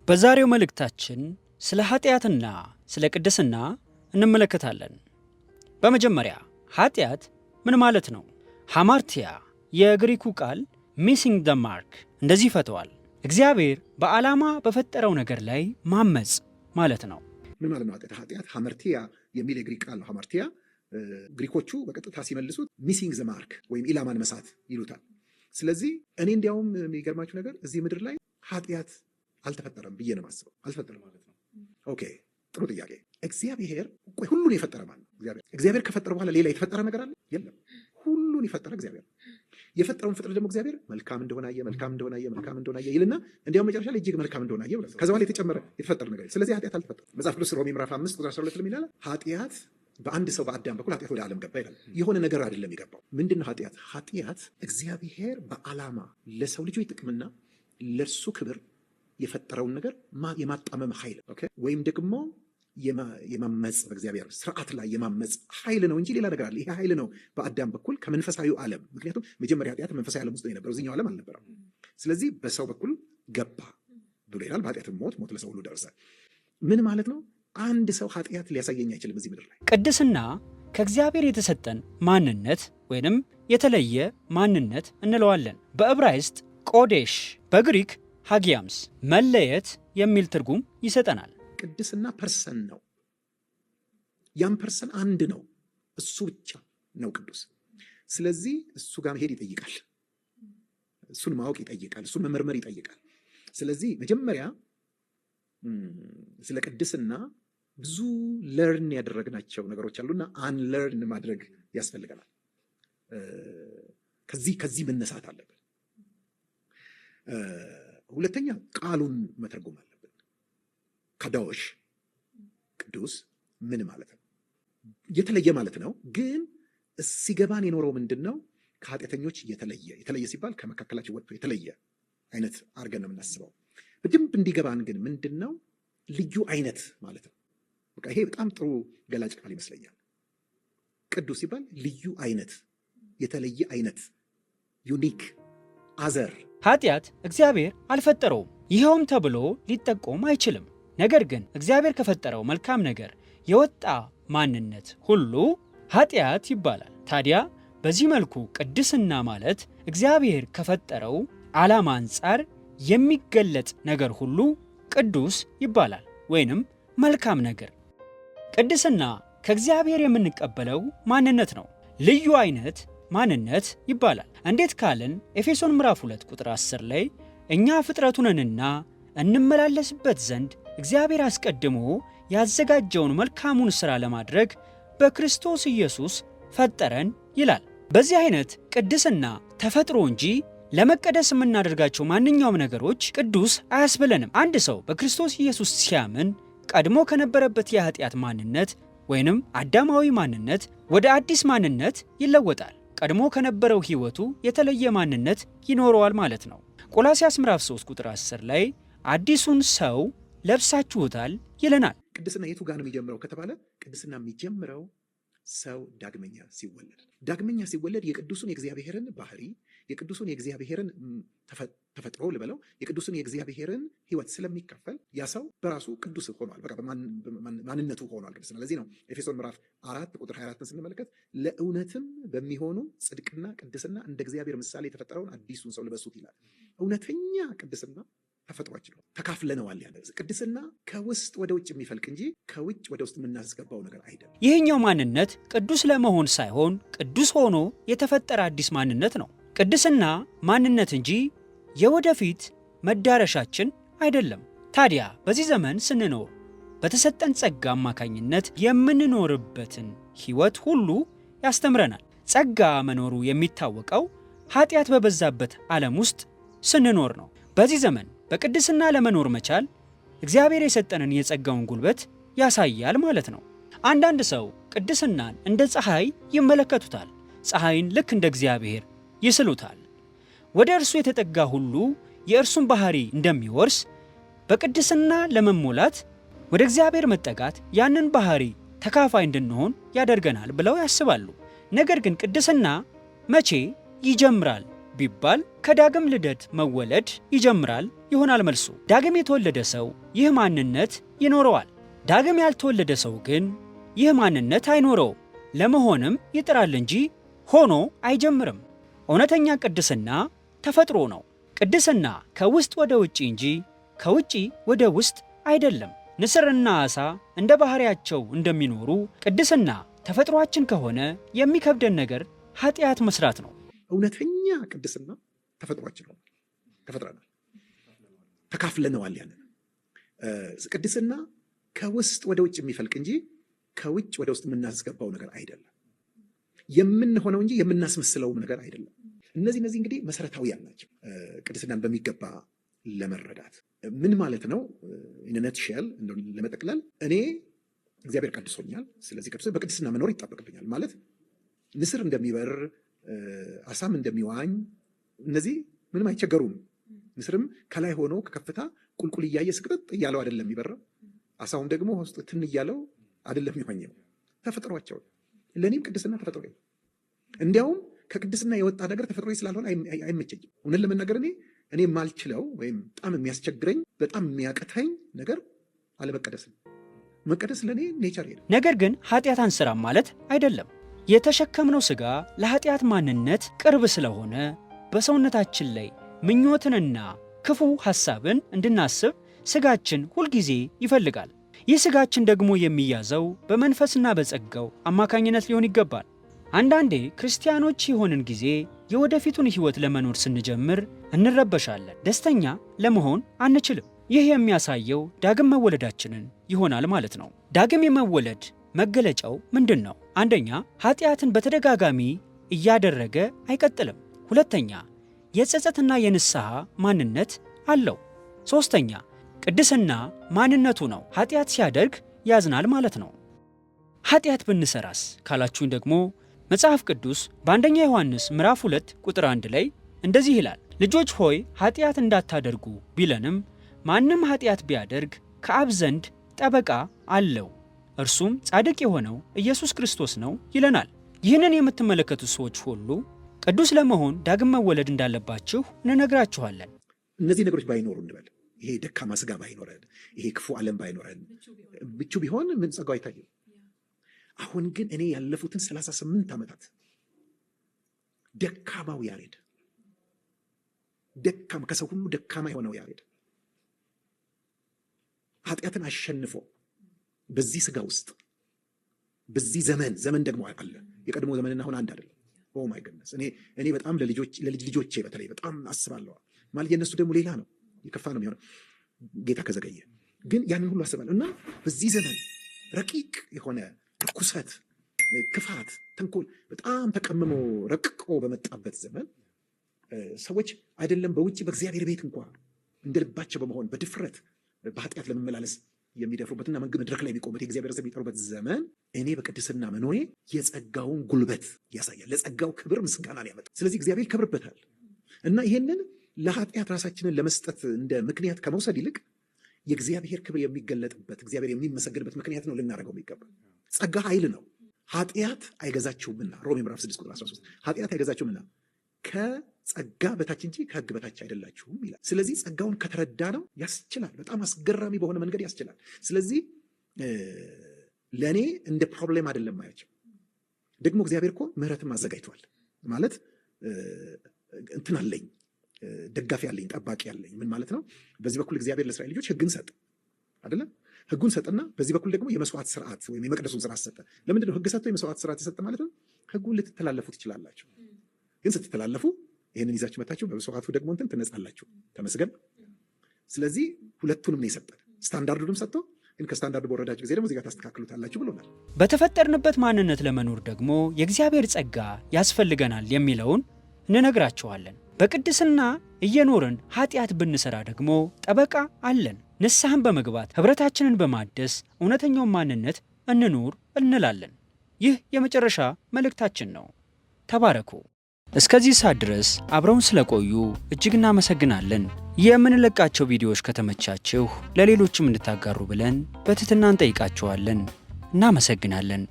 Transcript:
በዛሬው መልእክታችን ስለ ኃጢአትና ስለ ቅድስና እንመለከታለን። በመጀመሪያ ኃጢአት ምን ማለት ነው? ሃማርቲያ የግሪኩ ቃል missing the mark እንደዚህ ይፈተዋል። እግዚአብሔር በዓላማ በፈጠረው ነገር ላይ ማመፅ ማለት ነው። ምን ማለት ነው? ኃጢአት ኃጢአት ሀመርቲያ የሚል የግሪክ ቃል ነው። ሀመርቲያ ግሪኮቹ በቀጥታ ሲመልሱት missing the mark ወይም ኢላማን መሳት ይሉታል። ስለዚህ እኔ እንዲያውም የሚገርማችሁ ነገር እዚህ ምድር ላይ ኃጢአት አልተፈጠረም ብዬ ነው የማስበው። አልተፈጠረም ማለት ነው። Okay፣ ጥሩ ጥያቄ። እግዚአብሔር ቆይ ሁሉን የፈጠረ ማለት ነው። እግዚአብሔር ከፈጠረ በኋላ ሌላ የተፈጠረ ነገር አለ? የለም። ሁሉን የፈጠረ እግዚአብሔር ነው። የፈጠረውን ፍጥረት ደግሞ እግዚአብሔር መልካም እንደሆነ አየ፣ መልካም እንደሆነ አየ፣ መልካም እንደሆነ አየ ይልና እንዲያውም መጨረሻ ላይ እጅግ መልካም እንደሆነ አየ ብሏል። ከዛ በኋላ የተጨመረ የተፈጠረ ነገር የለም። ስለዚህ ኃጢአት አልተፈጠረም። መጽሐፍ ቅዱስ ሮሜ ምዕራፍ 5 ቁጥር 12 ላይ ይላል ኃጢአት በአንድ ሰው በአዳም በኩል ኃጢአት ወደ ዓለም ገባ ይላል። የሆነ ነገር አይደለም የገባው። ምንድን ነው ኃጢአት? ኃጢአት እግዚአብሔር በዓላማ ለሰው ልጆች ጥቅምና ለእርሱ ክብር የፈጠረውን ነገር የማጣመም ኃይል፣ okay፣ ወይም ደግሞ የማመፅ፣ በእግዚአብሔር ስርዓት ላይ የማመፅ ኃይል ነው እንጂ ሌላ ነገር አይደለም። ይሄ ኃይል ነው በአዳም በኩል ከመንፈሳዊ ዓለም፣ ምክንያቱም መጀመሪያ ኃጢአት መንፈሳዊ ዓለም ውስጥ ነው የነበረው፣ እዚህኛው ዓለም አልነበረም። ስለዚህ በሰው በኩል ገባ ብሎ ይላል። በኃጢአትም ሞት ሞት ለሰው ሁሉ ደረሰ። ምን ማለት ነው? አንድ ሰው ኃጢአት ሊያሳየኝ አይችልም እዚህ ምድር ላይ። ቅድስና ከእግዚአብሔር የተሰጠን ማንነት ወይንም የተለየ ማንነት እንለዋለን። በዕብራይስጥ ቆዴሽ፣ በግሪክ ሃጊያምስ መለየት የሚል ትርጉም ይሰጠናል። ቅድስና person ነው። ያም person አንድ ነው፣ እሱ ብቻ ነው ቅዱስ። ስለዚህ እሱ ጋር መሄድ ይጠይቃል፣ እሱን ማወቅ ይጠይቃል፣ እሱን መመርመር ይጠይቃል። ስለዚህ መጀመሪያ ስለ ቅድስና ብዙ learn ያደረግናቸው ነገሮች አሉና unlearn ማድረግ ያስፈልገናል። ከዚህ መነሳት አለብን። ሁለተኛ ቃሉን መተርጎም አለብን። ካዶሽ ቅዱስ ምን ማለት ነው? የተለየ ማለት ነው። ግን ሲገባን የኖረው ምንድን ነው? ከኃጢአተኞች የተለየ። የተለየ ሲባል ከመካከላቸው ወጥቶ የተለየ አይነት አድርገን ነው የምናስበው። በደንብ እንዲገባን ግን ምንድን ነው? ልዩ አይነት ማለት ነው። በቃ ይሄ በጣም ጥሩ ገላጭ ቃል ይመስለኛል። ቅዱስ ሲባል ልዩ አይነት፣ የተለየ አይነት፣ unique፣ other። ኃጢአት እግዚአብሔር አልፈጠረውም፣ ይኸውም ተብሎ ሊጠቆም አይችልም። ነገር ግን እግዚአብሔር ከፈጠረው መልካም ነገር የወጣ ማንነት ሁሉ ኃጢአት ይባላል። ታዲያ በዚህ መልኩ ቅድስና ማለት እግዚአብሔር ከፈጠረው ዓላማ አንጻር የሚገለጥ ነገር ሁሉ ቅዱስ ይባላል ወይንም መልካም ነገር። ቅድስና ከእግዚአብሔር የምንቀበለው ማንነት ነው። ልዩ አይነት ማንነት ይባላል። እንዴት ካልን ኤፌሶን ምዕራፍ 2 ቁጥር 10 ላይ እኛ ፍጥረቱ ነንና እንመላለስበት ዘንድ እግዚአብሔር አስቀድሞ ያዘጋጀውን መልካሙን ሥራ ለማድረግ በክርስቶስ ኢየሱስ ፈጠረን ይላል። በዚህ አይነት ቅድስና ተፈጥሮ እንጂ ለመቀደስ የምናደርጋቸው ማንኛውም ነገሮች ቅዱስ አያስብለንም። አንድ ሰው በክርስቶስ ኢየሱስ ሲያምን ቀድሞ ከነበረበት የኃጢአት ማንነት ወይንም አዳማዊ ማንነት ወደ አዲስ ማንነት ይለወጣል። ቀድሞ ከነበረው ሕይወቱ የተለየ ማንነት ይኖረዋል ማለት ነው። ቆላስያስ ምዕራፍ 3 ቁጥር 10 ላይ አዲሱን ሰው ለብሳችሁታል ይለናል። ቅድስና የቱ ጋር ነው የሚጀምረው ከተባለ ቅድስና የሚጀምረው ሰው ዳግመኛ ሲወለድ፣ ዳግመኛ ሲወለድ የቅዱሱን የእግዚአብሔርን ባህሪ፣ የቅዱሱን የእግዚአብሔርን ተፈጥሮ ልበለው፣ የቅዱሱን የእግዚአብሔርን ሕይወት ስለሚካፈል ያ ሰው በራሱ ቅዱስ ሆኗል። በቃ ማንነቱ ሆኗል ቅድስና። ለዚህ ነው ኤፌሶን ምዕራፍ 4 ቁጥር 24ን ስንመለከት ለእውነትም በሚሆኑ ጽድቅና ቅድስና እንደ እግዚአብሔር ምሳሌ የተፈጠረውን አዲሱን ሰው ልበሱት ይላል። እውነተኛ ቅድስና ተፈጥሯችን ነው፣ ተካፍለነዋል። ያለ ቅድስና ከውስጥ ወደ ውጭ የሚፈልቅ እንጂ ከውጭ ወደ ውስጥ የምናስገባው ነገር አይደለም። ይህኛው ማንነት ቅዱስ ለመሆን ሳይሆን ቅዱስ ሆኖ የተፈጠረ አዲስ ማንነት ነው። ቅድስና ማንነት እንጂ የወደፊት መዳረሻችን አይደለም። ታዲያ በዚህ ዘመን ስንኖር በተሰጠን ጸጋ አማካኝነት የምንኖርበትን ሕይወት ሁሉ ያስተምረናል። ጸጋ መኖሩ የሚታወቀው ኃጢአት በበዛበት ዓለም ውስጥ ስንኖር ነው። በዚህ ዘመን በቅድስና ለመኖር መቻል እግዚአብሔር የሰጠንን የጸጋውን ጉልበት ያሳያል ማለት ነው። አንዳንድ ሰው ቅድስናን እንደ ፀሐይ ይመለከቱታል። ፀሐይን ልክ እንደ እግዚአብሔር ይስሉታል። ወደ እርሱ የተጠጋ ሁሉ የእርሱን ባህሪ እንደሚወርስ በቅድስና ለመሞላት ወደ እግዚአብሔር መጠጋት ያንን ባህሪ ተካፋይ እንድንሆን ያደርገናል ብለው ያስባሉ። ነገር ግን ቅድስና መቼ ይጀምራል ቢባል ከዳግም ልደት መወለድ ይጀምራል ይሆናል መልሱ። ዳግም የተወለደ ሰው ይህ ማንነት ይኖረዋል። ዳግም ያልተወለደ ሰው ግን ይህ ማንነት አይኖረውም። ለመሆንም ይጥራል እንጂ ሆኖ አይጀምርም። እውነተኛ ቅድስና ተፈጥሮ ነው። ቅድስና ከውስጥ ወደ ውጪ እንጂ ከውጪ ወደ ውስጥ አይደለም። ንስርና ዓሣ እንደ ባህሪያቸው እንደሚኖሩ ቅድስና ተፈጥሯችን ከሆነ የሚከብደን ነገር ኃጢአት መስራት ነው። እውነተኛ ቅድስና ተፈጥሯችን ሆኗል። ተፈጥረናል፣ ተካፍለነዋል። ያንን ቅድስና ከውስጥ ወደ ውጭ የሚፈልቅ እንጂ ከውጭ ወደ ውስጥ የምናስገባው ነገር አይደለም። የምንሆነው እንጂ የምናስመስለውም ነገር አይደለም። እነዚህ እንግዲህ መሰረታዊያን ናቸው። ቅድስናን በሚገባ ለመረዳት ምን ማለት ነው? In a nutshell ለመጠቅለል እኔ እግዚአብሔር ቀድሶኛል። ስለዚህ ቀድሶ በቅድስና መኖር ይጠበቅብኛል ማለት ንስር እንደሚበር፣ አሳም እንደሚዋኝ እነዚህ ምንም አይቸገሩም። ንስርም ከላይ ሆኖ ከከፍታ ቁልቁል እያየ ስቅጥጥ እያለው አይደለም የሚበረው። አሳውም ደግሞ ውስጥ ትን እያለው አይደለም የሚዋኘው። ተፈጥሯቸው። ለእኔም ቅድስና ተፈጥሮ። እንዲያውም ከቅድስና የወጣ ነገር ተፈጥሮ ስላልሆነ አይመቸኝም። እውነት ለመናገር እኔ የማልችለው ወይም በጣም የሚያስቸግረኝ፣ በጣም የሚያቅተኝ ነገር አለመቀደስ ነው። መቀደስ ለእኔ nature ነው። ነገር ግን ኃጢአት አንሰራም ማለት አይደለም። የተሸከምነው ሥጋ ለኃጢአት ማንነት ቅርብ ስለሆነ በሰውነታችን ላይ ምኞትንና ክፉ ሐሳብን እንድናስብ ሥጋችን ሁልጊዜ ይፈልጋል። ይህ ሥጋችን ደግሞ የሚያዘው በመንፈስና በጸጋው አማካኝነት ሊሆን ይገባል። አንዳንዴ ክርስቲያኖች የሆንን ጊዜ የወደፊቱን ሕይወት ለመኖር ስንጀምር እንረበሻለን። ደስተኛ ለመሆን አንችልም። ይህ የሚያሳየው ዳግም መወለዳችንን ይሆናል ማለት ነው። ዳግም የመወለድ መገለጫው ምንድን ነው? አንደኛ፣ ኃጢአትን በተደጋጋሚ እያደረገ አይቀጥልም። ሁለተኛ፣ የጸጸትና የንስሐ ማንነት አለው። ሦስተኛ፣ ቅድስና ማንነቱ ነው። ኃጢአት ሲያደርግ ያዝናል ማለት ነው። ኃጢአት ብንሰራስ ካላችሁኝ ደግሞ መጽሐፍ ቅዱስ በአንደኛ ዮሐንስ ምዕራፍ 2 ቁጥር 1 ላይ እንደዚህ ይላል፣ ልጆች ሆይ ኃጢአት እንዳታደርጉ ቢለንም ማንም ኃጢአት ቢያደርግ ከአብ ዘንድ ጠበቃ አለው፣ እርሱም ጻድቅ የሆነው ኢየሱስ ክርስቶስ ነው ይለናል። ይህንን የምትመለከቱ ሰዎች ሁሉ ቅዱስ ለመሆን ዳግም መወለድ እንዳለባችሁ እንነግራችኋለን። እነዚህ ነገሮች ባይኖሩ እንበል፣ ይሄ ደካማ ስጋ ባይኖረን፣ ይሄ ክፉ ዓለም ባይኖረን፣ ምቹ ቢሆን ምን ጸጋው አይታይም። አሁን ግን እኔ ያለፉትን 38 ዓመታት ደካማው ያሬድ፣ ደካማ፣ ከሰው ሁሉ ደካማ የሆነው ያሬድ ኃጢአትን አሸንፎ በዚህ ስጋ ውስጥ በዚህ ዘመን፣ ዘመን ደግሞ አለ፣ የቀድሞ ዘመንና አሁን አንድ አይደለም። Oh my goodness፣ እኔ በጣም ለልጆች፣ ለልጅ ልጆቼ በተለይ በጣም አስባለሁ። ማለት የእነሱ ደግሞ ሌላ ነው፣ የከፋ ነው የሚሆነው ጌታ ከዘገየ። ግን ያንን ሁሉ አስባለሁ እና በዚህ ዘመን ረቂቅ የሆነ ርኩሰት፣ ክፋት፣ ተንኮል በጣም ተቀምሞ ረቅቆ በመጣበት ዘመን ሰዎች አይደለም በውጭ በእግዚአብሔር ቤት እንኳ እንደ ልባቸው በመሆን በድፍረት በኃጢአት ለመመላለስ የሚደፍሩበትና መድረክ ላይ የሚቆሙበት የእግዚአብሔር ስም የሚጠሩበት ዘመን እኔ በቅድስና መኖሬ የጸጋውን ጉልበት ያሳያል። ለጸጋው ክብር ምስጋናን ያመጣል። ስለዚህ እግዚአብሔር ይከብርበታል እና ይሄንን ለኃጢአት ራሳችንን ለመስጠት እንደ ምክንያት ከመውሰድ ይልቅ የእግዚአብሔር ክብር የሚገለጥበት፣ እግዚአብሔር የሚመሰገንበት ምክንያት ነው ልናደርገው የሚገባ። ጸጋ ኃይል ነው። ኃጢአት አይገዛችሁምና፣ ሮሜ ምዕራፍ 6 ቁጥር 13፣ ኃጢአት አይገዛችሁምና ከጸጋ በታች እንጂ ከሕግ በታች አይደላችሁም ይላል። ስለዚህ ጸጋውን ከተረዳነው ያስችላል። በጣም አስገራሚ በሆነ መንገድ ያስችላል። ስለዚህ ለእኔ እንደ problem አይደለም ማያቸው። ደግሞ እግዚአብሔር እኮ ምሕረትም አዘጋጅቷል። ማለት እንትን አለኝ፣ ደጋፊ አለኝ፣ ጠባቂ አለኝ። ምን ማለት ነው? በዚህ በኩል እግዚአብሔር ለእስራኤል ልጆች ሕግን ሰጠ አይደለም? ሕጉን ሰጠና በዚህ በኩል ደግሞ የመስዋዕት ስርዓት ወይም የመቅደሱን ስርዓት ሰጠ። ለምንድን ነው ሕግ ሰጥቶ የመስዋዕት ስርዓት የሰጠ ማለት ነው? ሕጉን ልትተላለፉ ትችላላችሁ። ግን ስትተላለፉ ይህንን ይዛችሁ መታችሁ በመስዋዕቱ ደግሞ እንትን ትነጻላችሁ። ተመስገን። ስለዚህ ሁለቱንም ነው የሰጠን። ስታንዳርዱንም ሰጥቶ ግን ከስታንዳርዱ በወረዳችሁ ጊዜ ደግሞ እዚህ ጋር ታስተካክሉታላችሁ ብሎናል። በተፈጠርንበት ማንነት ለመኖር ደግሞ የእግዚአብሔር ጸጋ ያስፈልገናል የሚለውን እንነግራችኋለን። በቅድስና እየኖርን ኃጢአት ብንሰራ ደግሞ ጠበቃ አለን። ንስሐን በመግባት ኅብረታችንን በማደስ እውነተኛውን ማንነት እንኑር እንላለን። ይህ የመጨረሻ መልእክታችን ነው። ተባረኩ። እስከዚህ ሰዓት ድረስ አብረውን ስለቆዩ እጅግ እናመሰግናለን። የምንለቃቸው ቪዲዮዎች ከተመቻችሁ ለሌሎችም እንድታጋሩ ብለን በትህትና እንጠይቃችኋለን። እናመሰግናለን።